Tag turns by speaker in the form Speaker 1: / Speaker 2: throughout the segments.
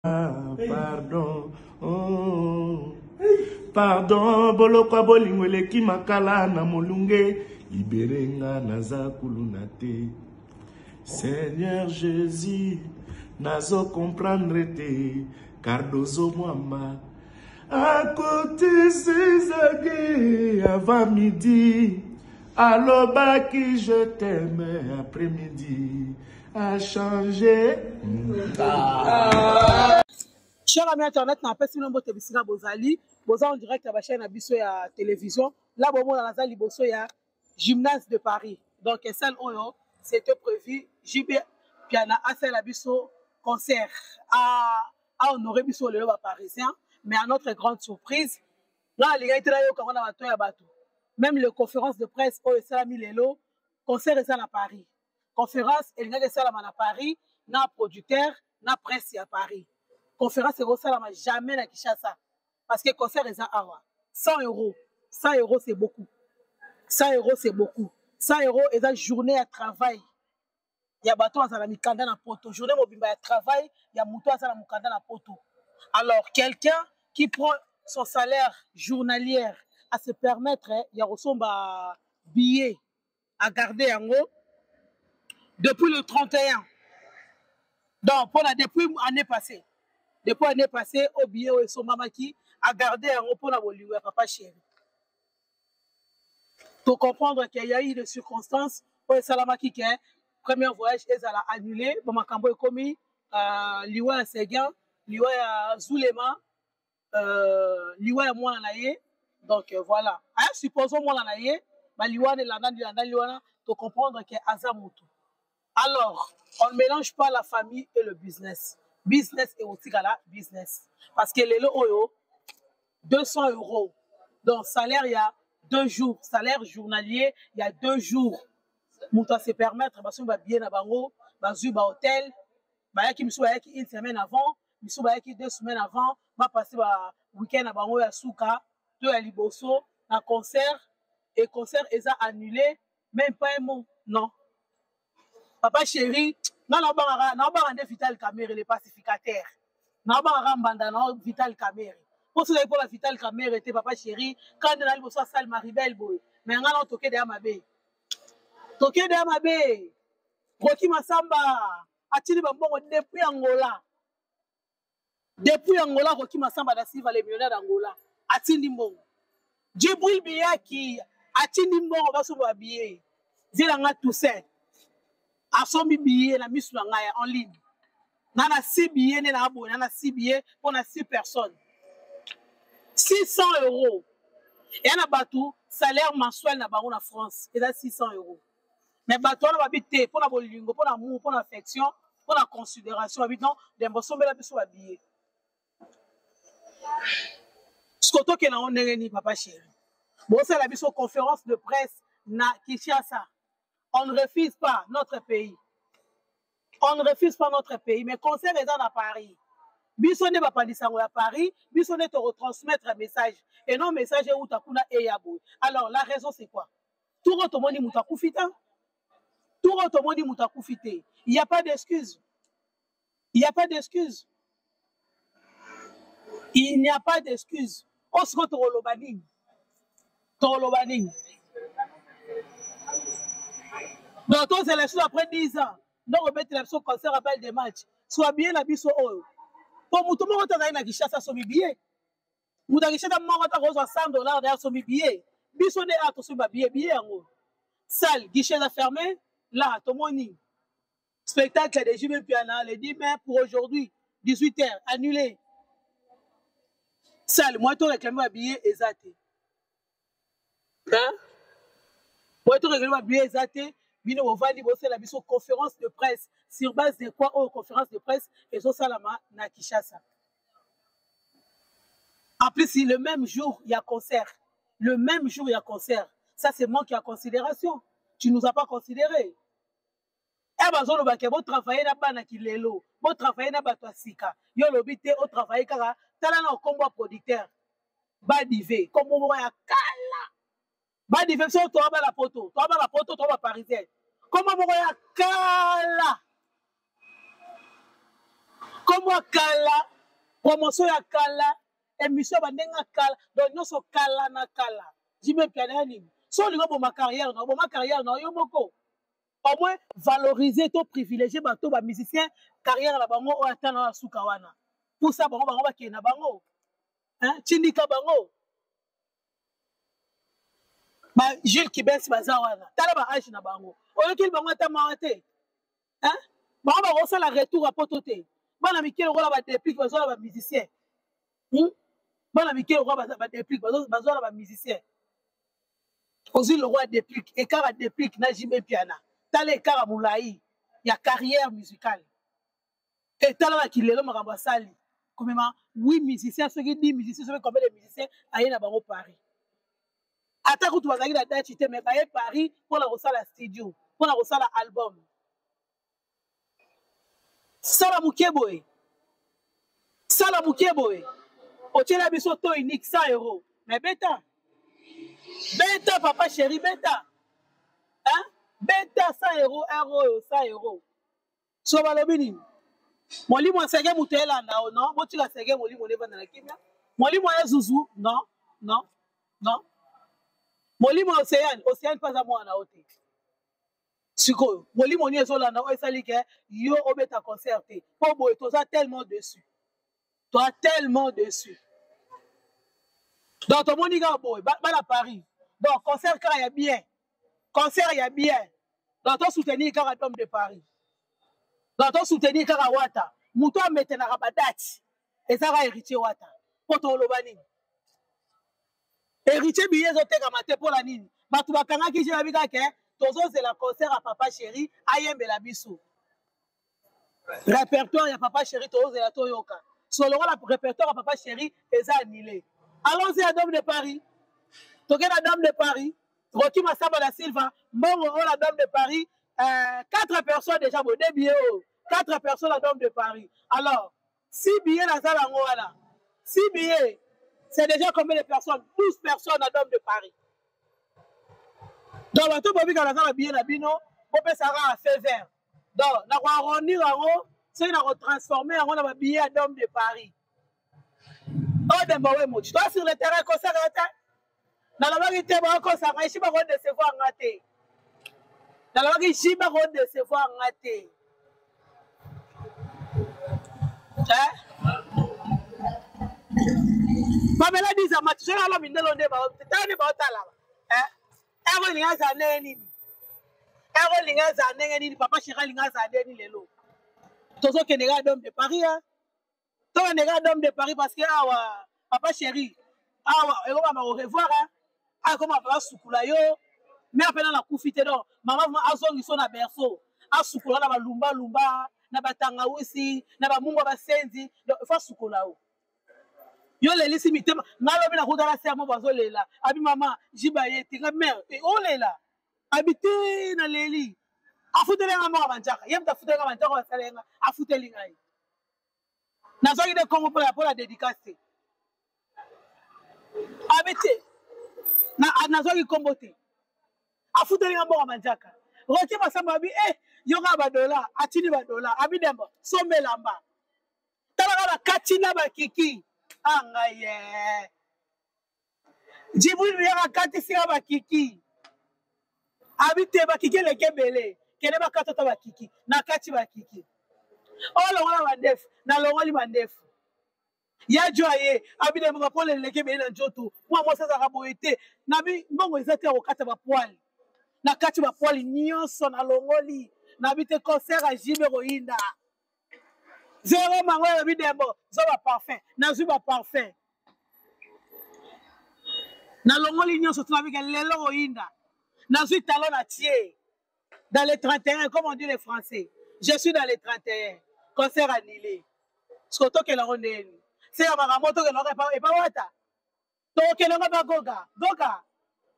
Speaker 1: Pardon, oh. Pardon, boloko ya bolingo eleki makala na molunge, libere nga naza kuluna te. Seigneur Jésus, nazo comprendre te, Cardozo Mwamba akotisi zage avant midi, alobaki je t'aime après midi. A changer.
Speaker 2: Ah. Cher ami internet, na pesi bino mbote bisika bozali, boza en direct ya ba chaîne na biso ya télévision. Là bomona naza liboso ya gymnase de Paris. Donc salle oyo c'était prévu JB Piana asala biso concert a honorer biso lelo ba parisiens, mais à notre grande surprise, nga alingaki te nayoka ngo na bato ya bato. Même les conférences de presse oyo esalami lelo, concert eza na Paris. Conférence elingaki esalama na Paris na producteur na presse ya Paris. Conférence ekosalama jamais na Kinshasa parce que concert eza awa. 100 euros, 100 euros c'est beaucoup. 100 euros c'est beaucoup. 100 euros eza journée ya travail ya bato bazala mikanda na poto, journée mobimba ya travail ya moto azala mokanda na poto. Alors quelqu'un qui prend son salaire journalière à se permettre ya kosomba billet a garder yango depuis le 31 donc mpona depuis année passée, depuis année passée oyo billet oyo esombamaki, a garder yango mpona bolingo ya papa chéri. To comprendre qu'il y a eu des circonstances oyo esalamaki ke premier voyage ezala annulé, ba makambo ekomi liwa ya Seguin, liwa ya Zulema, liwa ya mwana na ye. Donc voilà, aya supposons mwana na ye ba liwa wana elandani elandani wana, to comprendre que aza motu. Alors on ne mélange pas la famille et le business. Business ekotikala business parce que lelo oyo 200 euros, donc salaire ya 2 jours, salaire journalier ya 2 jours, moto a se permettre basombi ba billet na bango, bazwi ba hôtel, bayaki misu bayaki une semaine avant, misu bayaki 2 semaines avant, ba passer ba week-end na bango ya suka to ya liboso na concert, et concert eza annulé, même pas un mot. Non papa chéri, nga na bangaka, na bangaka nde Vital Kamerhe le pacificateur, na bangaka mbanda na Vital Kamerhe. Po soki mpona Vital Kamerhe te papa chéri, quand na liboso asali Maribel boye, mais nga na tokede ya mabe, tokede ya mabe. Rocky Masamba atili ba mbongo depuis Angola, depuis Angola. Rocky Masamba da Silva, le millionnaire d'Angola, atindi mbongo. Djibril Biyaki atindi mbongo basomba ba billet. Zela nga Toussaint asombi billet na misu na ngai en ligne, na na 6 billets nde na aboye, na na 6 billets mpo na 6 personnes, 600 euros. Eya na bato salaire mensuel na bango na France eza 600 euros, mais bato wana babi te mpo na bolingo, mpo na amour, mpo na affection, mpo na considération, babi non, dembo osombela biso ba billet. Siko tokende yango ndenge nini papa chéri? Bosala biso conférence de presse na Kinshasa. On ne refuse pas notre pays, on ne refuse pas notre pays, mais concert eza na Paris. Biso nde bapandisa yango ya Paris, biso nde tokotransmettre message et non message euta kuna eya boye. Alors la raison c'est quoi? Turo tomoni moto akufi te, turo tomoni moto akufi te, il y a pas d'excuse, il y a pas d'excuse, il n'y a pas d'excuse. Oyo sikoyo tokoloba nini? Tokoloba nini? Donc tozela biso après 10 ans ndoko obetela biso concert à balle de match, soit billet na biso oyo po motu moko te azali na Kinshasa asomi billet, moto ya Kinshasa moko te akozwa 100 dollars na ye asomi billet. Biso nde awa tosomi ba billet, billet yango salle guichet eza fermé. Là tomoni spectacle de JB Mpiana le 10 mai pour aujourd'hui 18 heures annulé. Salle moi to réclamer ba billet eza te, hein? Moi to réclamer ba billet eza te. Bino bovandi bosala biso conférence de presse sur base de quoi? Oyo conférence de presse ezosalama na Kinshasa. En plus le même jour il y a concert, le même jour il y a concert, ça c'est manque ya considération. Tu nous as pas considéré. E bazolobaka botravaille na bana kilelo, botravaille na bato ya sika, yo olobi te otravaille kaka. Tala na okombo ya producteur badive, kombo moko ya kala badive. Biso toa bana poto, toa bana poto, toa baparisien, kombo moko ya kala, kombo ya kala. Promotion ya kala, émission ba ndenge ya kala, donc nyonso kala na kala. JB Mpiana ya nini? So olingi oboma carrière na oboma carrière na yo moko. Au moins valoriser to privilégier bato ba musiciens carrière na bango oyo ata na suka wana. Pusa bango bango bakende na bango. Hein? Tindika bango. Ba Jules Kibens baza wana. Tala ba âge na bango. Oyokeli bango ata mawa te. Hein? Bango bakosala retour ya poto te. Bana mike lokola ba déplique bazola ba musiciens. Bana mike lokola ba déplique bazola ba musiciens. Ozwi lokola déplique, écart ya déplique na JB Mpiana. Tala écart ya molayi ya carrière musicale. Etala na kilelo makambo asali. Komema 8 musiciens soki 10 musiciens soki combien de musiciens aye na bango Paris. Ata kutu bazalaki na date te mais baye Paris mpona kosala studio, mpona kosala album. Sala moke boye. Sala moke boye. Otiela biso taux unique 100 euros. Mais beta. Beta papa chéri beta. Hein? Beta 100 euros, euro 100 euros. So balobi nini? Molimo ya sege moto elanda o non, botika sege molimo nde evanda na kimia. Molimo ya zuzu non, non, non. Molimo ya Oceane, Oceane mpe aza mwana o te. Sikoyo molimo nini ezolanda oyo esali ke yo obeta concert te? Mpo boye toza tellement dessus. Toza tellement dessus. Donc tomoni kaka boye bana Paris. Donc concert kaka ya bien. Concert ya bien. Donc to soutenir kaka Dôme de Paris. Donc to soutenir kaka Wata. Moto ametenaka ba date. Ezaka héritier Wata. Po toloba nini? Héritier billet ezotekama te mpo na nini? Bato bakangaki je babi kaka tozozela concert ya papa chéri ayembela biso. Répertoire ya papa chéri tozozela toyoka. So lokola répertoire ya papa chéri eza annulé. Allons-y à Dôme de Paris. Toke na Dôme de Paris. Rocky Massamba da Silva, mbongo oyo la Dôme de Paris, 4 personnes déjà, bon, 2 billets oyo. 4 personnes la Dôme de Paris. Alors, 6 billets na sala yango wana. 6 billets, c'est déjà combien de personnes? 12 personnes la Dôme de Paris. Donc, bato bobika na sala billet na bino, bopesaka feu vert. Donc, na ko arrondir yango, soki na ko transformer yango na ba billets ya Dôme de Paris. Oh, Demba Wemochi, toi sur le terrain, concert te. Nalobaki te bakokosa ngai, si bakodecevoir nga te. Nalobaki si bakodecevoir nga te. Hein? Pamela Diza Mati, soki nalobi ndelo nde tala nde baotala. Hein? Ero elingi azala ndenge nini? Ero elingi azala ndenge nini? Papa Chéri alingi azala ndenge nini lelo? Tozokende kaka Dôme de Paris, hein? Tokende kaka Dôme de Paris parce que awa papa chéri awa ekoma au revoir, hein? Akoma papa sukula yo mais apena na kufi te donc mama vraiment azongi so na berceau asukola na balumba lumba na batangawisi na bamungwa basenzi donc il faut asukola yo. Yo lelisi mitema nga lobi na kutana ser mo bazolela abi mama jiba ye te nga mère e olela abi te na leli afuteli nga moko banjaka ye mutu afuteli nga banjaka basala nga afuteli ngai nazwaki nde kombo mpo na dédicace te abi te nazwaki kombo te afuteli nga mbongo manjaka Rocky Masamba abi yo kaka ba dollar atindi ba dollar abi dembo somba elamba tala kaka bakati na bakiki ngai ye Djibril Miyaka akatisi nga bakiki abi te bakiki eleki ebele kende bakata ata bakiki nakati bakiki oyo longola mandefu nalongoli mandefu ya jo aye abi na bapole eleki ebele na nzoto mwa mwasi azalaka boye te nabi mbongo eza te ya kokata bapoile nakati bapoile nyonso nalongoli nabi te concert ya JB koyinda zero mango ya bidembo zo ba parfum nazwi ba parfum nalongoli nyonso tunabika lelo koyinda nazwi talon na tie dans les 31 comme on dit les français je suis dans les 31 concert annulé siko tokela ngo ndeni se ya makambo tokela ngo epa wata tokela ngo epa goga goga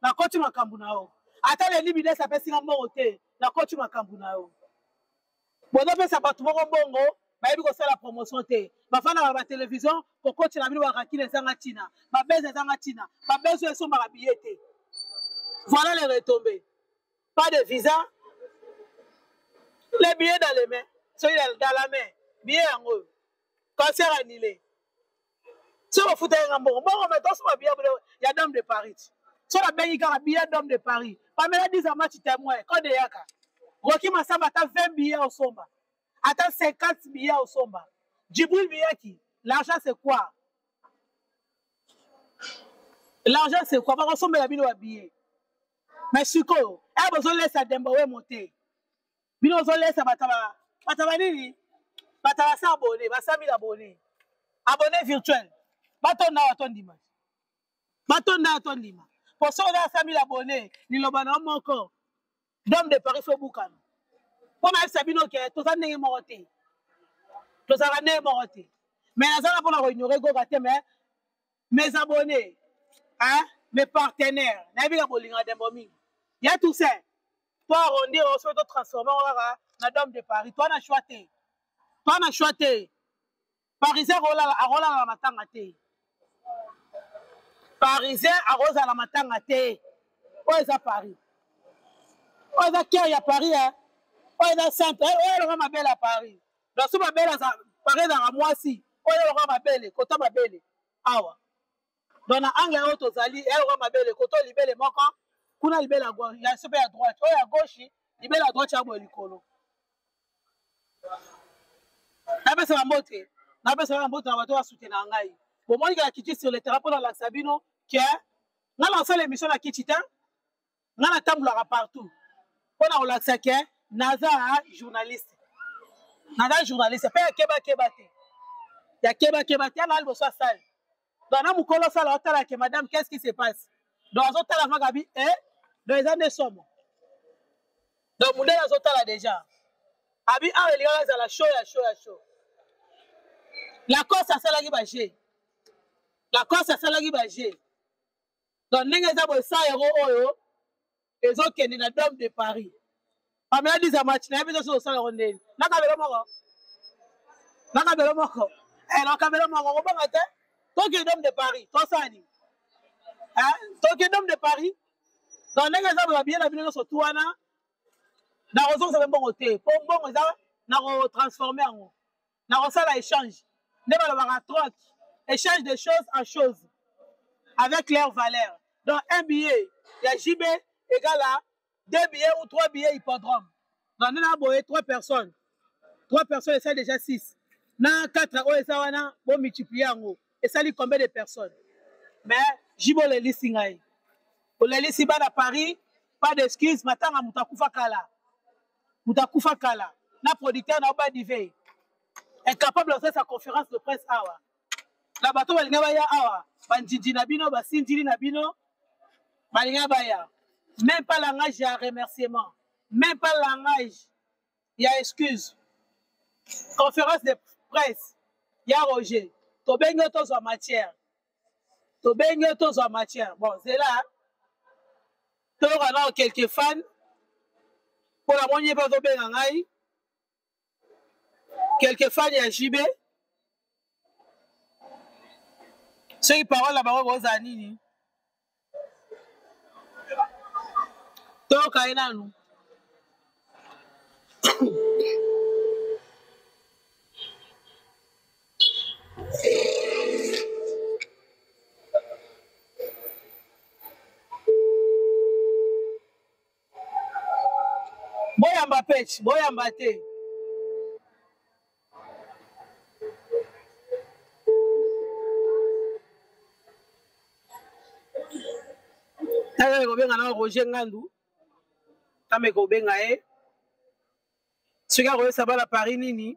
Speaker 2: nakoti makambo na yo ata leli bidesi apesi nga mbongo te nakoti makambo na yo bozopesa bato moko mbongo bayebi kosala promotion te bafandaka ba télévision kokotela bino barakile ezanga ntina babeze ezanga ntina babeze oyo esombaka billet te voilà les retombées pas de visa les billets dans les mains soki dans la main billet yango oyo concert annulé. Soki bafutaki nga mbongo mbongo me tosomba billet ya Dome de Paris. Soki nabengi kaka billet Dome de Paris, Pamela Diza match témoin, code eyaka. Rocky Masamba ata 20 billets osomba. Ata 50 billets osomba. Djibril Miyaki, l'argent c'est quoi? L'argent c'est quoi? Bakosombela bino ba billets. Mais sikoyo, eh bozolesa Demba Wemo te. Bino bozolesa bato ba bato ba nini? Bato ba sa abonné, ba 100 000 abonnés. Abonné virtuel. Batonda awa tondima. Batonda awa tondima. Po soki oza 100 000 abonnés, liloba na yo moko. Dome de Paris fo bukana. Mpo nayebisa bino ke toza ndenge moko te. Tozalaka ndenge moko te. Mais naza na mpona koignore Goga te, mais mes abonnés, hein, mes partenaires, nayebi ka bolinga Dembo mingi. Ya Toussaint, to arrondir soki to transformer yango kaka na Dome de Paris. Toa na choix te. Toa na choix te. Parisien akolala akolala na matanga te. Parisien akozala na matanga te. Oyo eza Paris. Oyo eza cœur ya Paris hein. Oyo eza centre. Oyo elonga mabele ya Paris. Donc so mabele aza Paris ezalaka mwasi. Oyo elonga mabele, kota mabele awa. Donc na angle oyo tozali elonga mabele, koto libele moko, kuna libele ya gauche, ya sope ya droite, oyo ya gauche, libele ya droite ya boye likolo. Napesa ba mbote, napesa ba mbote na bato ba soutenir ngai. Bomoni kaka kiti sur le terrain mpo nalakisa bino ke nga nasala émission na kiti te, nga natambolaka partout mpo na kolakisa ke naza journaliste, naza journaliste mpe ya keba keba te, ya keba keba te, ala liboso asali donc na mokolo osala otala ke madame qu'est-ce qui se passe, donc azotala maka bi eh donc eza nde somo, donc mundele azotala déjà abi awa elingaka ezala show ya show ya show. Lacoste asalaki ba jeu, Lacoste asalaki ba jeu, donc ndenge eza boye 100 euro oyo ezokende na Dome de Paris. Pamela Diza match nayebi te soki osala yango ndeni. Nakabelo moko, nakabelo moko, eh, nakabelo moko kobanga te. Tokende Dome de Paris tosala nini? Eh, tokende Dome de Paris. Donc ndenge eza boye babiye na bino nyonso tu wana nakozongisa mpe mbongo te mpo mbongo eza nakotransforme yango, nakosala échange nde balobaka troc, échange de choses en choses avec leur valeur. Donc un billet ya JB égale à 2 billets ou 3 billets hippodrome. Donc nde na boye 3 personnes, 3 personnes esali déjà 6 na 4 oyo eza wana bo multiplier yango esali combien de personnes? Mais JB olelisi ngai, olelisi bana Paris, pas d'excuse, matanga moto akufa kala, moto akufa kala na producteur na obadive incapable osalisa conférence de presse awa na bato balinga baya awa, banjinji na bino, basinjili na bino balinga baya, même pas langage ya remerciement, même pas langage ya excuse. Conférence de presse ya Roger, tobengi yo tozwa matière, tobengi yo tozwa matière. Bon, zela toyoka nao quelques fans mpo namoni ye mpe azobenga ngai, quelques fans ya JB, soki parole na bango ekozala nini, toyoka ye nanu. Boyamba pech, boyamba te. Tala kobenga na Roger Ngandu, tame kobenga ye soki akoyesa bana Paris nini.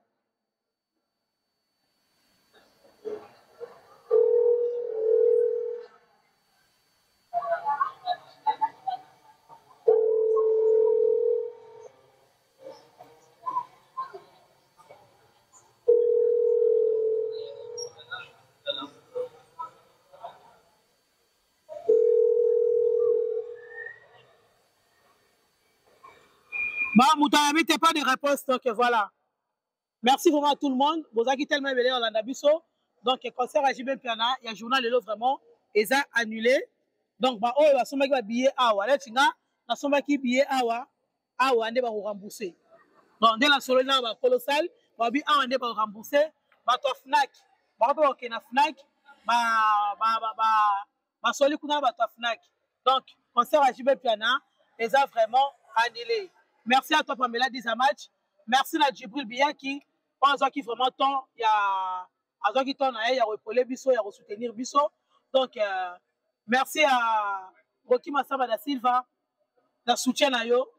Speaker 2: Ba moto ayambi te, pas de réponse, donc voilà. Merci vraiment à tout le monde. Bozaki tellement ebele olanda biso. Donc concert à JB Mpiana, ya journal lelo vraiment eza annulé. Donc ba oyo basombaki ba billet awa, neti nga nasombaki billet awa, awa nde bako rembourser. Donc nde nasololi na ba colossal, babi awa nde bako rembourser bato ya Fnac. Bango mpe bakokende na Fnac, Ba ba ba ba basoli kuna bato ya Fnac. Donc concert ya JB Mpiana eza vraiment annulé. Merci à toi Pamela Diza Match. Merci na Djibril Biyaki oyo azwaki vraiment temps ya azwaki temps na ye ya koepole biso ya kosoutenir biso. Donc merci à Rocky Massamba da Silva na soutien na yo.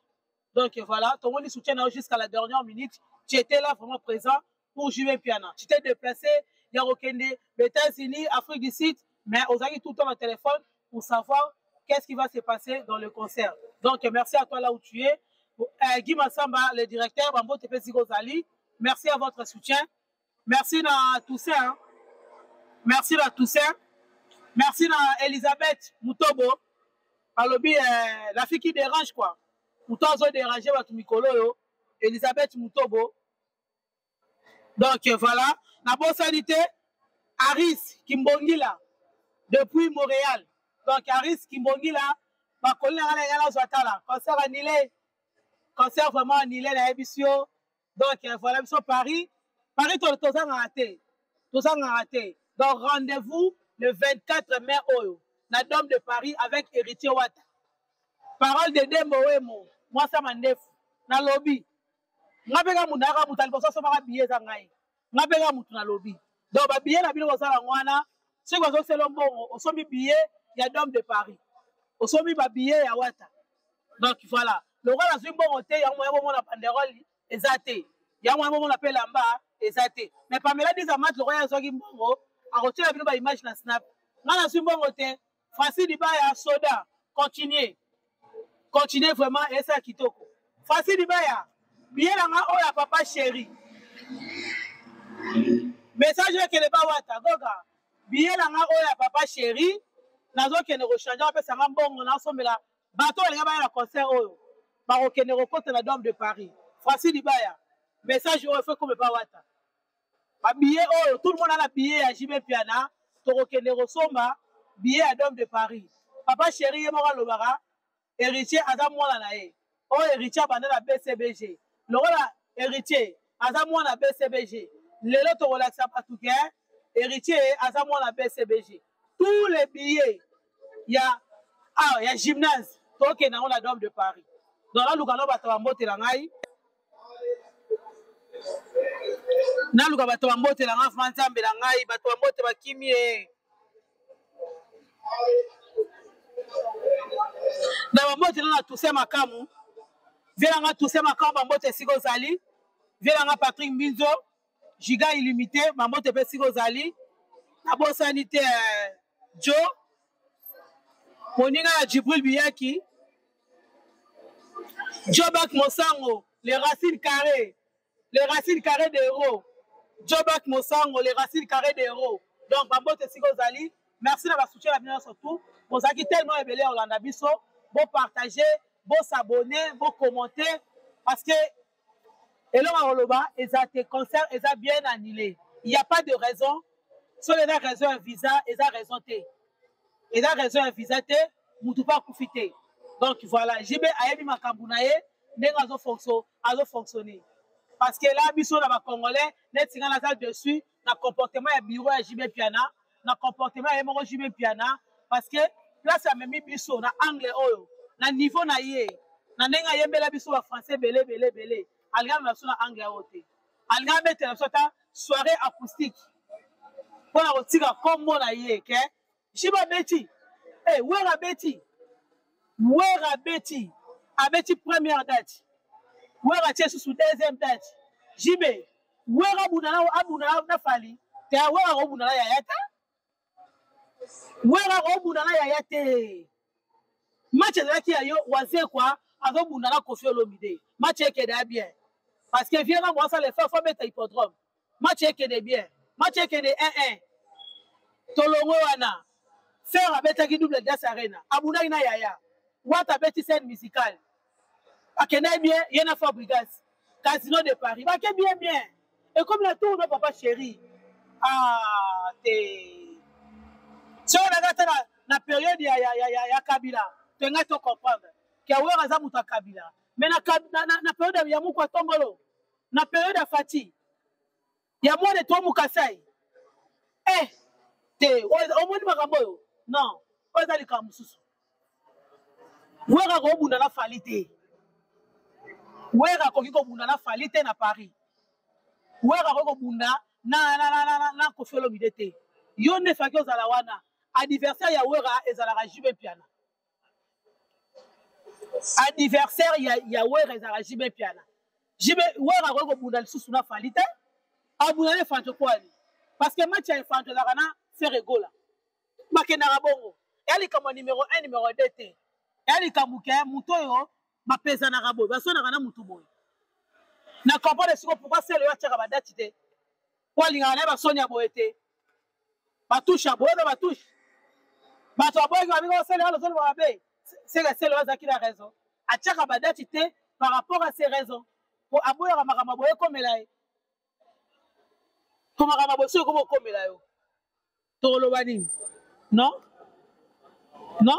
Speaker 2: Donc voilà, tomoni soutien na yo jusqu'à la dernière minute. Tu étais là vraiment présent pour JB Mpiana. Tu t'es déplacé ya kokende États-Unis, Afrique du Sud, mais ozalaki tout le temps na téléphone pour savoir qu'est-ce qui va se passer dans le concert. Donc merci à toi là où tu es. Guy Massamba, le directeur, Bambo Tepesi Kozali, merci à votre soutien. Merci na Toussaint. Hein. Merci na Toussaint. Merci na Elisabeth Mutobo. Alobi la fille qui dérange quoi. Muto azo déranger bato mikolo yo. Elisabeth Mutobo. Donc voilà, na bosani te Aris Kimbongila depuis Montréal. Donc Aris Kimbongila bakoli na ngai na nazwa tala concert annulé. Concert vraiment annulé na yebisi yo. Donc voilà biso Paris, Paris to tozangaka te. Tozangaka te. Donc rendez-vous le 24 mai oyo na Dôme de Paris avec Héritier Wata. Parole de Dembo Wemo, mwasa mandefu na lobi. Nga mpe nga mutu nayaka mutu ya liboso asombaka billet eza ngai. Nga mpe nga mutu nalobi. Donc ba billet na bino bosala yango wana, soki bazosela mbongo, osombi billet ya Dôme de Paris. Osombi ba billet ya Wata. Donc voilà, lokola nazwi mbongo te, yango moyen bomona banderole eza te. Yango moyen bomona mpe lamba eza te. Mais Pamela Diza Mat lokola azwaki mbongo, akotiela bino ba image na Snap. Nga nazwi mbongo te. Francis Dibaya soda, continuez. Continuez vraiment esa kitoko. Francis Dibaya, billet na nga oyo ya papa chéri. Message ekele ba wata goga. Billet na nga oyo ya papa chéri, nazokende ko changer bapesa nga mbongo nasombela bato balinga baya na concert oyo bakokende kokota na Dôme de Paris. Francis Dibaya, message oyo faut ekoma epa wata. Ba billet oyo tout le monde a billet ya JB Mpiana, tokokende kosomba billet ya Dôme de Paris. Papa chéri ye moko alobaka héritier aza mwana na ye. Oyo héritier abanda na BCBG. Lokola héritier aza mwana BCBG. Lelo tokolakisa bato ke héritier aza mwana BCBG. Tous les billets ya ah, ya gymnase tokende yango na Dôme de Paris. Donc naluka no bato bambotela ngai. Naluka bato bambotela ngai vraimen nzambe na ngai, bato bambote bakimi ye. Na bambote na Toussaint Makamu. Vie na nga Toussaint Makamu bambote esika ozali. Vie na nga Patrick Mbinzo, giga illimité, bambote pe esika ozali. Nabosani te Joe, moninga ya Djibril Biyaki. Jobak Mosango, les racines carrées, les racines carrées des héros. Jobak Mosango, les racines carrées des héros. Donc, bambote esika ozali, merci na ba soutien na bino surtout. Bozalaki tellement ebele ya kolanda biso, bo partager, bo s'abonner, bo commenter parce que eloko ya koloba eza te, concert eza bien annulé. Il y a pas de raison. Soki eza raison ya visa, eza raison te. Eza raison ya visa te, mutu pa akufi te. Donc voilà, JB ayebi makambo na ye ndenge azo fonctionner. Parce que là biso na ba Congolais neti nga naza dessus na comportement ya bureau ya JB Mpiana, na comportement ya ye moko JB Mpiana, parce que place amemi biso na angle oyo, na niveau na ye, na ndenge ayembela biso ba français ebele ebele ebele, alingaka na biso na angle oyo te. Alingaka abetela biso ata soirée acoustique mpona kotika kombo na ye ke JB abeti, eh, Wera abeti, Wera abeti, abeti première date, Wera atie susu deuxième date, JB Wera abunda na, abunda na, na Fally te, Wera akobunda na yaya te, Wera akobunda na yaya te. Match ezalaki ya yo Wazekwa azobunda na Koffi Olomide, match ekende ya bien parce que vieux na mwasa le fa fa beta hippodrome, match ekende bien, match ekende 1-1. Tolongwe wana Fer abetaki double Das Arena, abundaki na yaya Wata abeti scène musicale, akende bien ye na Fabregas Casino de Paris, bake bien bien ekomi na tour no papa chéri. Ah te soki naza te na période ya Kabila, toyenga to comprendre ke Wera aza moto ya Kabila, mais na période ya Mukwa Tombolo, na période ya Fati, ya Mwana Etoile Mukasai, eh. Te, omoni makambo oyo? Non, oyo eza likambo mosusu. Wera akobunda na Fally te. Wera akoki kobunda na Fally te na Paris. Wera akoki kobunda na, na, na, na, na, na Koffi Olomide te. Yo nde faki ozala wana. Adversaire ya Wera ezalaka JB Mpiana. Adversaire ya Wera ezalaka JB Mpiana. JB Wera akoki kobunda lisusu na Fally te. Abunda na Efanto kwani. Parce que match ya Efanto ezalaka na Ferre Gola. Bakendaka bongo. Ya likambo numéro 1 numéro 2 te. Ya likambo ke moto oyo bapezanaka boye, basonaka na motu boye. Na comprendre siko pourquoi Sele oyo atiaka ba date te. Po alingaka na ye basoni ya boye te. Batouche ya boye na batouche. Bato baboyaki babinga Sele oyo azoloba mabe. Sele Sele oyo azalaki na raison. Atiaka ba date te par rapport à ses raisons. Po aboyaka makambo ya boye ekomela ye. Po makambo ya boye soki ekoma okomela yo. Tokoloba nini? Non? Non?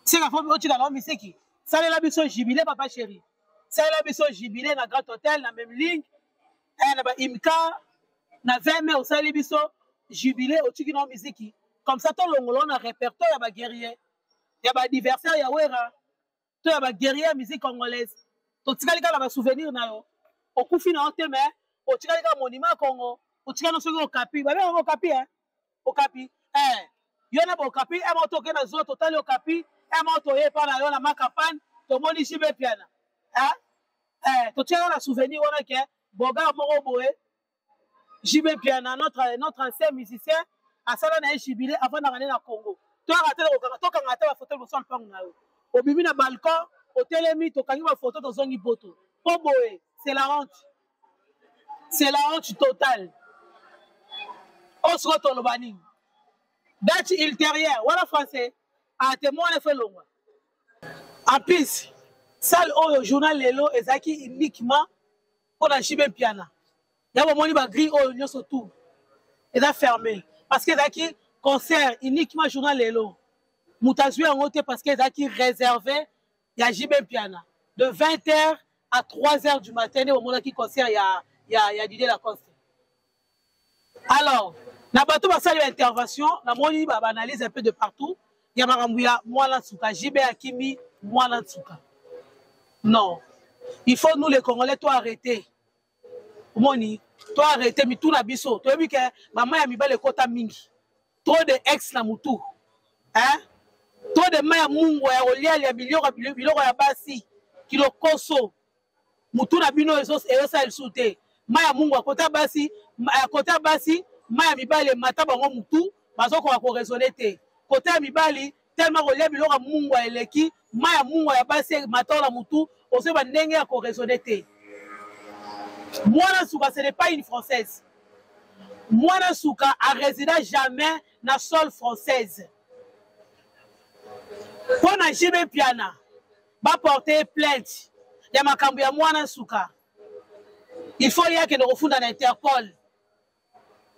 Speaker 2: Seka fo otika na misiki. Salela biso jubilé papa chéri. Salela biso jubilé na Grand Hôtel na Memling, eh, na ba Imka, na 20 mai osali biso jubilé otiki na misiki. Comme ça tolongola na répertoire ya ba guerrier, ya ba adversaire ya Wera. To ya ba guerrier ya musique congolaise. Totikali kaka ba souvenir na yo. Okufi na yo te mais otikali kaka monument ya Congo. Otikali soki okapi, ba benga okapi hein. Okapi eh yo na bokapi eh moto ke na zo totali okapi eh moto ye pa na yo na makapan tomoni JB Mpiana eh eh totikali na souvenir wana ke bogar moko boye JB Mpiana notre ancien musicien asala na ye jubilé avandaka nde na Congo. Toyaka te kokanga, tokanga ata ba photo liboso ya lopango na yo. Obimi na balcon, otelemi, tokangi ba photo, tozongi poto. Po boye, c'est la honte. C'est la honte totale. Oyo sikoyo toloba nini? Date ultérieure, wana français, ah te mwana efo elongwa. En plus, salle oyo journal lelo ezalaki uniquement mpo na JB Mpiana. Ya bomoni ba grille oyo nyonso tout eza fermé parce que ezalaki concert uniquement journal lelo. Moto azwi yango te parce que ezalaki réservé ya JB Mpiana de 20h à 3h du matin nde bomonaki concert ya Didier Lacoste. Alors, na bato basali ba intervention, namoni ba analyse un peu de partout ya makambo ya mwana nsuka JB akimi mwana nsuka. Non, il faut nous les Congolais to arrêter. Omoni, to arrêter mitu na biso. Toyebi ke mama ya mibale ekota mingi. Trop de ex na mutu. Hein? Trop de mai ya mungwa ya kolia ya biloko biloko ya basi. Kilokoso. Mutu na bino ezosala lisusu te. Mai ya mungwa kota basi, kota basi, mai ya mibale mata bango mutu, bazokoka ko raisonner te. Kota ya mibali tellement kolia biloko ya mungwa eleki, mai ya mungwa ya basi mata na mutu, ozoyeba ndenge ya ko raisonner te. Mwana suka ce n'est pas une française. Mwana suka a résida jamais na sol française. Mpo na JB Mpiana ba porter plainte ya makambo ya mwana suka, il faut ye akende kofunda na Interpol,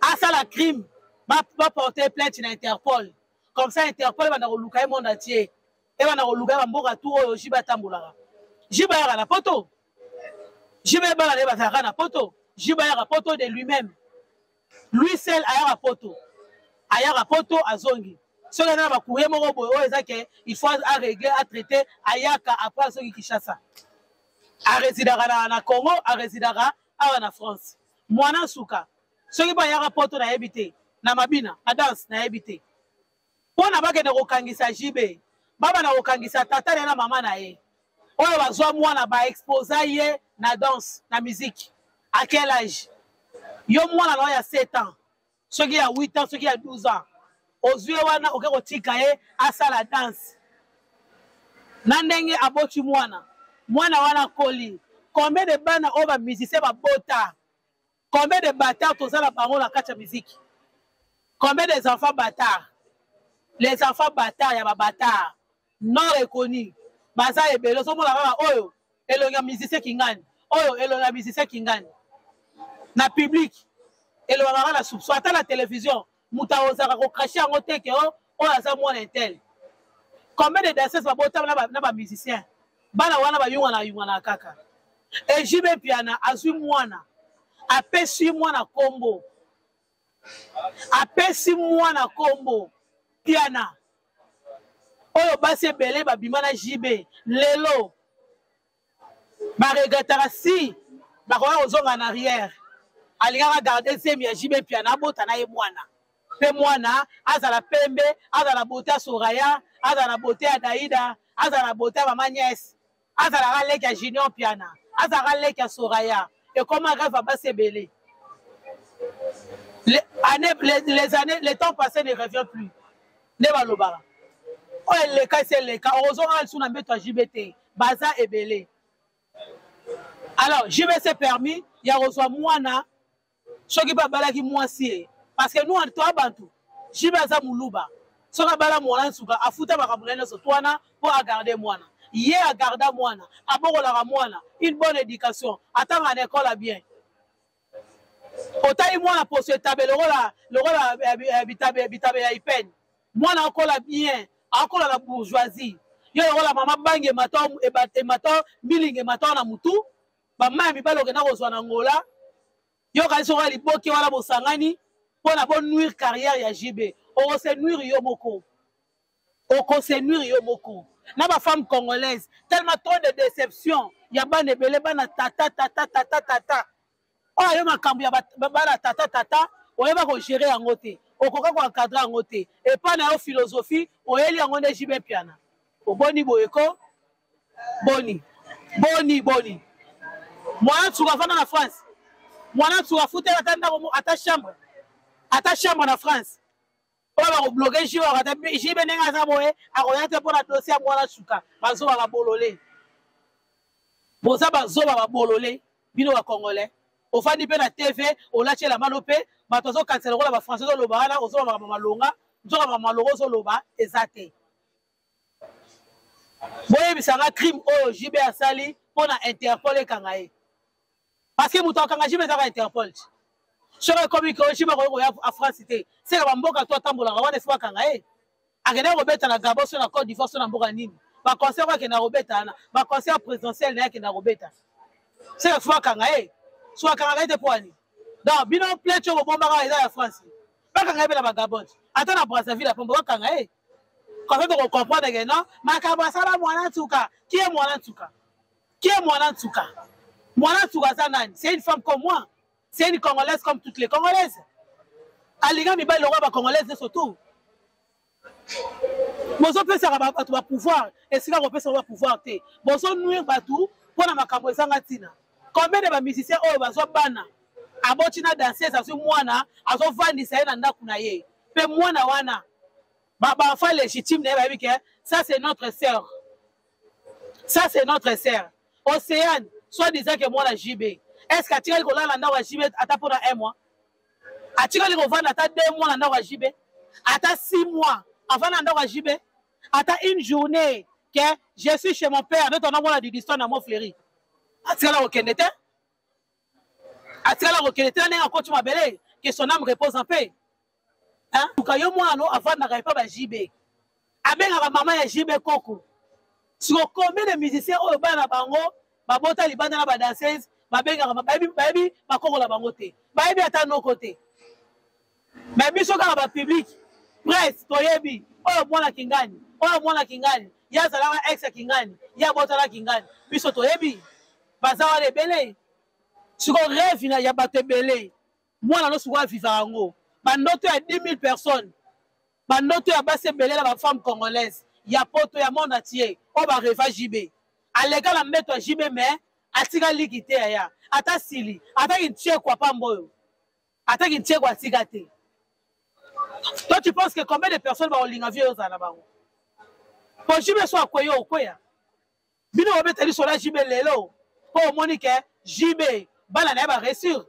Speaker 2: asala crime, ba porter plainte na Interpol. Comme ça Interpol ebanda koluka ye monde entier, ebanda koluka ye ba mboka tout oyo JB atambolaka. JB ayaka na poto, JB ebala na ye bazalaka na poto, JB ayaka poto de lui-même. Lui seul ayaka poto, ayaka poto azongi. Soki aza na ba courrier moko boye oyo eza ke il faut a régler, a traiter, ayaka après azongi Kinshasa. A résidaka na Congo, a résidaka awa na France. Mwana suka, soki ba ayaka poto nayebi te, na mabina, na danse nayebi te. Pona bakende kokangisa JB, baba na kokangisa tata na mama na ye. Oyo bazwa mwana ba exposa ye na danse, na musique. À quel âge? Yo mwana na yo ya 7 ans, soki ya 8 ans, soki ya 12 ans, ozwi ye wana oke kotika ye asala danse. Na ndenge aboti mwana, mwana wana akoli. Combien de bana oyo ba musiciens babota? Combien de bâtards toza na bango na kati ya musique? Combien des enfants bâtards? Les enfants bâtards ya ba bâtards non reconnus. Baza ebele, ozomona kaka oyo elongi ya musicien kingani, oyo elongi ya musicien kingani. Na public elobaka kaka na soupçon, ata na télévision moto aozaka ko cracher yango te ke oyo aza mwana intel. Combien de danseuses babotama na ba musiciens? Bana wana bayungana yungana kaka. Et JB Mpiana azwi mwana, apesi mwana kombo. Apesi mwana kombo Piana. Oyo basi ebele babima na JB lelo ba regrettaka si bakoka kozonga na arrière. Alingaka garder zemi ya JB Piana abota na ye mwana. Pe mwana azala pembe, azala beauté ya Soraya, azala na beauté ya Daida, azala na beauté ya mama Nièce, azalaka leki ya Junior Piana, azalaka leki ya Soraya. Ekoma rêve ya basi ebele. Les années, les, les années, le temps passé ne revient plus. Nde balobaka. Oyo eleka esi eleka, okozonga lisusu na mbeto ya JB te. Baza ebele. Alors, JB s'est permis ya kozwa mwana soki mpe abalaki mwasi ye parce que nous toa bantu JB aza muluba soki abala mwana nsuka afuta makambo na ye nyonso to wana mpo agarde mwana ye agarda mwana abokolaka mwana une bonne éducation atanga na école ya bien otali mwana poso etabe lokola lokola eh, eh, bitabe bitabe ya ipene mwana akola bien akola na bourgeoisie yo lokola mama bangi emata emata milinga emata na mutu bamai ya mibali okenda kozwa na Angola yo kanisi okoya liboke wana bosangani mpo na bonuire carrière ya JB okose nuire yo moko okose nuire yo moko na ba femme congolaise tellement trop de déception ya bana ebele bana tata tata tata tata oyo yo makambo ya bana tata tata oyeba kogere yango te okoka koencadre yango te epai na yo philosophie oyeli yango nde JB Mpiana oboni boye ko boni boni boni mwana nsuka afanda na France mwana nsuka afutela ata ndako ata chambre ata chambre na France oyo bakobloke jibe akata jibe ndenge aza boye akoya te mpo na dossier ya mwana nsuka bazoba babolole boza bazoba babolole bino ba congolais ofandi mpe na tv olati elamba no mpe bato azokanisa lokola bafrançais ozoloba wana ozoba makambo malonga nzoka makambo malonga ozoloba eza te boyebisa nga crime oyo JB asali mpo na Interpol ekanga ye parce que moto akanga JB ezaka Interpol ti soki ekomi ko JB akoki koya a France te seka bamboka to atambolaka wana efo bakanga ye akendaki kobeta na Gabon so na Côte d'Ivoire so na mboka nini baconcert oyo akendaka kobeta wana baconcert présidentiel na ye akendaka kobeta seka fo bakanga ye so akangaka ye te mpo ani donc bino plainte oyo bobombaka eza ya France bakanga ye mpe na bagabon ata na Brazzaville ya pombo bakanga ye Comme ça, tu comprendre que non, makambo asala mwana nsuka, qui est mwana nsuka? Qui est mwana nsuka? Mwana nsuka aza nani? C'est une femme comme moi. C'est une Congolaise comme toutes les Congolaises. Alinga mibali lokola ba Congolaises nyonso tout. Bozopesaka bato ba pouvoir, esika kopesa ba pouvoir te. Bozo nuire bato mpo na makambo ezanga ntina. Combien de ba musiciens oyo bazwa bana aboti na danseuse azwi mwana azovandisa ye na ndako na ye mpe mwana wana ba ba enfant légitime na ye bayebi ke ça c'est notre sœur ça c'est notre sœur Océane soit disant que mwana JB est-ce que atikali kolala na ndako ya JB ata mpona un mois atikali kovanda ata deux mois na ndako ya JB ata six mois avanda na ndako ya JB ata une journée que je suis chez mon père nde tona mwana didiston na Montfleury atikala kokende te atikala kokende te na ndenge akoti mabele que son âme repose en paix Luka yo mwana no avandaka epa ba JB. Abengaka mama ya JB koko. Siko combien de musiciens oyo bana na bango babota libanda na ba danseuse babengaka bayebi bayebi bakoko na bango te. Bayebi ata noko te. Mais biso kaka ba public presse toyebi oyo mwana kingani oyo mwana kingani ye azalaka ex ya kingani ye abotala kingani biso toyebi baza wana ebele siko rêve ya bato ebele mwana no sikoyo avivaka yango bandoto ya 10 000 personnes bandoto ya basi ebele na bafemme congolaise ya poto ya monde entier oyo bareva jb aleka na mbeto ya jb mais atika liki te yaya ata sili ata kintiekwa pamba oyo ata kintiekwa atika te toi tu penses que combien de personnes bakolinga vie oyo ozala na bango po jb so akweyi okweya bino bobeta lisolo ya JB lelo mpo omoni ke JB bana na ye ba réussir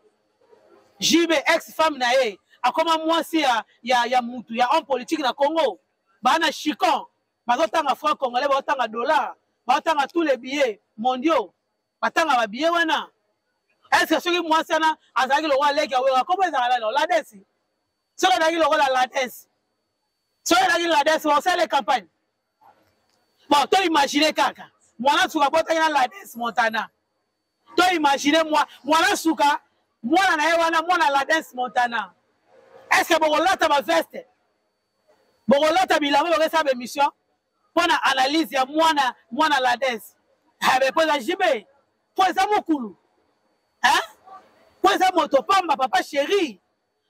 Speaker 2: JB ex femme na ye akoma mwasi ya, ya, ya mutu ya homme politique na Congo bana chicon bazotanga franc congolais bazotanga dollar bazotanga tous les billets mondiaux batanga ba billets wana est ce que soki mwasi wana azalaki lokola leki ya wera kombo ezalaka nani ladesi soki azalaki lokola ladesi soki azalaki ladesi basala campagne bon to imagine kaka mwana suka abotaki na lades montana to imagine mwana suka mwana na ye wana mwana lades montana Est ce que bokolata baveste, bokolata bilamba, bokesala baémission mpo na analyse ya mwana mwana lades? Mpo eza JB, mpo eza mokulu, mpo eza moto pamba, papa chéri,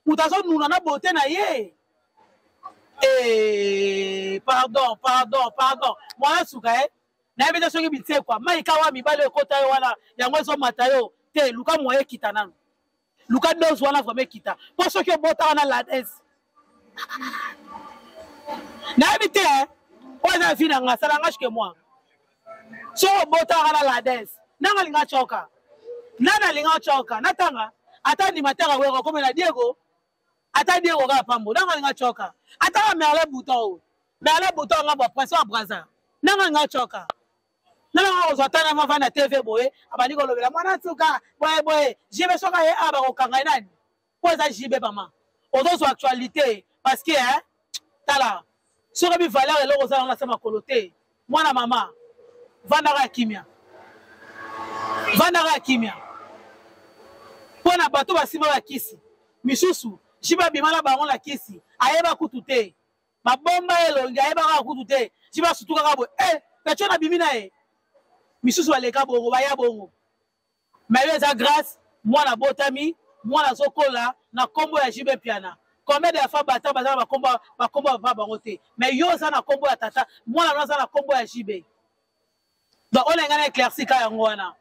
Speaker 2: moto azonuna na beauté na ye. Eh, pardon, pardon, pardon, mwana suka e nayebi te soki bitsekwa mai kawa mibale ekota yo wana, yango ezomata yo te. Luka moye ekita nanu, luka dose wana vraiment ekita, mpo soki obotaka na lades, nayebi te oyo eza vie na nga, ça n'engage que moi. Soki obotaka na lades, nanga alinga tyoka, nani alinga tyoka natanga ata animateur aweka okomela Diego, ata Diego kaka pambo, nanga alinga tyoka, ata ba Merle Bouton, oyo Merle Bouton anga bwa prince wa Braza, nanga alinga tyoka, nanga kozwa ata na mavanda TV boye, abandi kolobela mwana nsuka boye boye. JB soki aye awa, bakokanga ye nani? Mpo eza JB. Mama, ozozwa actualité parce que, hein, tala, soki obi valeur eloko oza nango na se makolo te. Mwana mama, vandaka ya kimia, vandaka ya kimia, mpo na bato basimba bakisi misusu, JB abima na bango na kisi, ayeba kutu te, babomba elongi, ayebaka kutu te. JB asutu kaka boye, eh, pecho nabimi na ye, misusu baleka bongo, baya bongo. Mais yo eza grâce, mwana abotami, mwana azokola na nkombo ya JB Mpiana. Combien de fois bata baza na bakombo, bakombo ya papa bango te, mais yo oza na nkombo ya tata, mwana no aza na nkombo ya JB. Donc oyo na ngai na éclairci ka yango wana,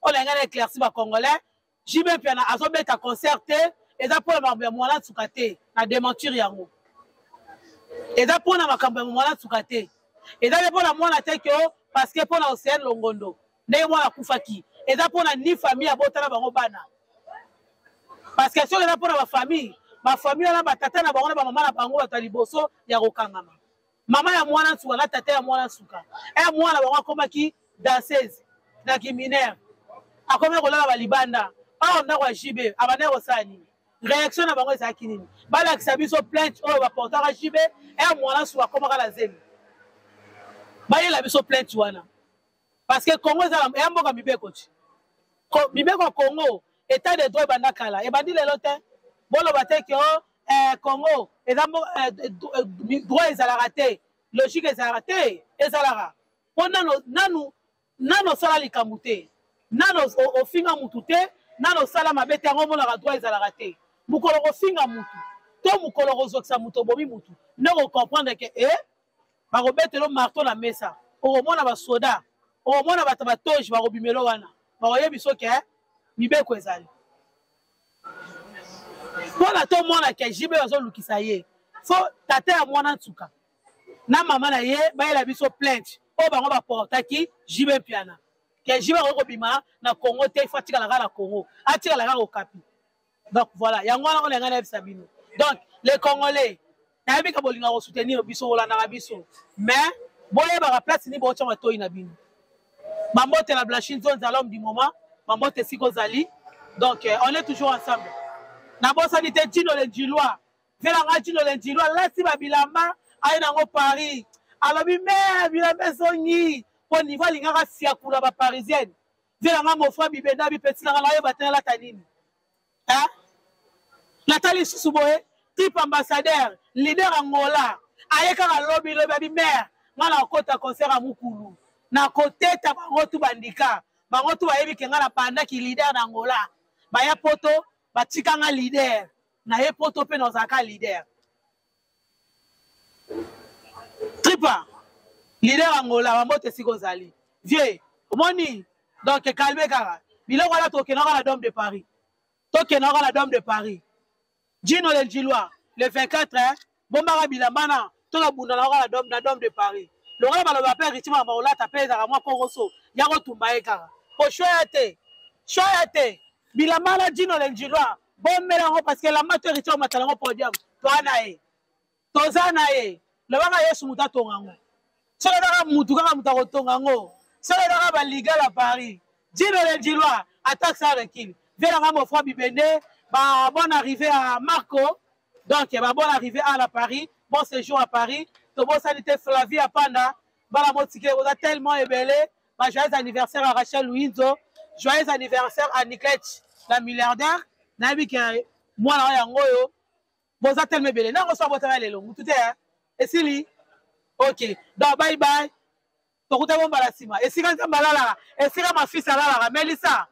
Speaker 2: oyo na ngai na éclairci bacongolais, JB Mpiana azobeta concert te, eza mpona makambo ya mwana nsuka te. Na démentir yango, eza mpona makambo ya mwana nsuka te, eza mpe mpona mwana te ke parce que mpona Océane Longondo ndenge mwana akufaki, eza mpona ni famille abotana bango bana, parce que soki eza mpona bafamille, bafamille wana, batata na bango na bamama na bango, bato ya liboso ya kokangama, mama ya mwana nsuka na tata ya mwana nsuka. E mwana bango akomaki danseuse na kiminere, akomaki kolala balibanda awa ndako ya JB, abandaki kosala nini? Réaction na bango ezalaki nini? Balakisa biso plainte oyo baportaka JB. E mwana nsuka akomaka na zemi, bayela biso plainte wana, parce que Congo eza ya mboka mibeko ti mibeko ya Congo, état de droit ebanda kala, ebandi lelo te. Boloba te ke o eh, Congo eza eh, droit ezalaka te, logique ezalaka te. Ezalaka mpo nano nanu nano osala likambo te, nano ofinga mutu te, nano osala mabe te, yango omonaka droit ezalaka te. Mokolo kofinga mutu to mokolo kozokisa mutu, obomi mutu, nde okocomprendre ke e bakobetelo marteau na mesa, okomona basoda, okomona bato batoge bakobimelo wana, bakoyebi soki mibeko ezali mpona tomona ke JB bazolukisa ye. Fo tata ya mwana nsuka na mama na ye bayela biso plainte oyo bango baportaki JB Mpiana, ke JB akoki kobima na Congo te, ifo atikala kaka na Congo, atikala kaka Okapi. Donc voilà, yango wana oyo ngai nayebisa bino. Donc les Congolais, nayebi ka bolinga kosoutenir biso, kolandaka biso, mais boyebaka place nini bootya matoi na bino. Bambote na Blanchine Nzonza, l'homme du moment, bambote esika ozali. Donc on est toujours ensemble. Nabosani te Dino le Njilois, velanga Dino le Njilois alati babilamba aye nango Paris, alobi me bilamba ezongi mpo niveau alingaka siakula baparisienne. Velanga mofra bibenda bipeti nanga, nayeba te nalata nini. Natali lisusu boye type ambassadeur leader Angola aye kaka lobi lobi, abi mare nga na kota concert ya mokulu, nakoteta bango tu, bandika bango tu bayebi ke nga na bandaki leader na Angola, baya poto batika nga leader na ye poto mpe nazalaka leader. Tripa leader Angola, bambote esika ozali vieux, omoni. Donc calme kaka, biloko wana tokendaka na Dome de Paris, tokendaka na Dome de Paris. Dino le Njilois, le 24, eh, bombaka bilamba na tokabunda na na dome, na Dome de Paris. Lokola baloba mpe rythme ya bakolata mpe ezalaka mwa kokoso ya kotumba ye kaka po shwa ya te, shwa ya te. Bilamba na Dino le Njilois, bombela yango, parce que elamba to rythme omatala yango podium, toa na ye, toza na ye. Lobaka Yesu moto atonga yango, soki ezaka mutu kaka moto akotonga yango, soki ezaka baliga la Paris. Dino le Njilois, attaque sans recul. Velanga mofra bibende, ba bonne arrivée à Marco. Donc ba bonne arrivée à la Paris, bon séjour à Paris. Tobosani te Flavie Apanda, bala motike oza tellement ebele. Ba joyeux anniversaire à Rachel Luinzo, joyeux anniversaire à Niklech la milliardaire. Nayebi ke mwana oyo yango oyo. Boza tellement ebele. Nango so abotaka lelo mutu te hein? Esili. Ok. Donc bye bye. Tokuta bo mbala sima. Esika Nzambe alalaka, esika ma fils alalaka. Melissa.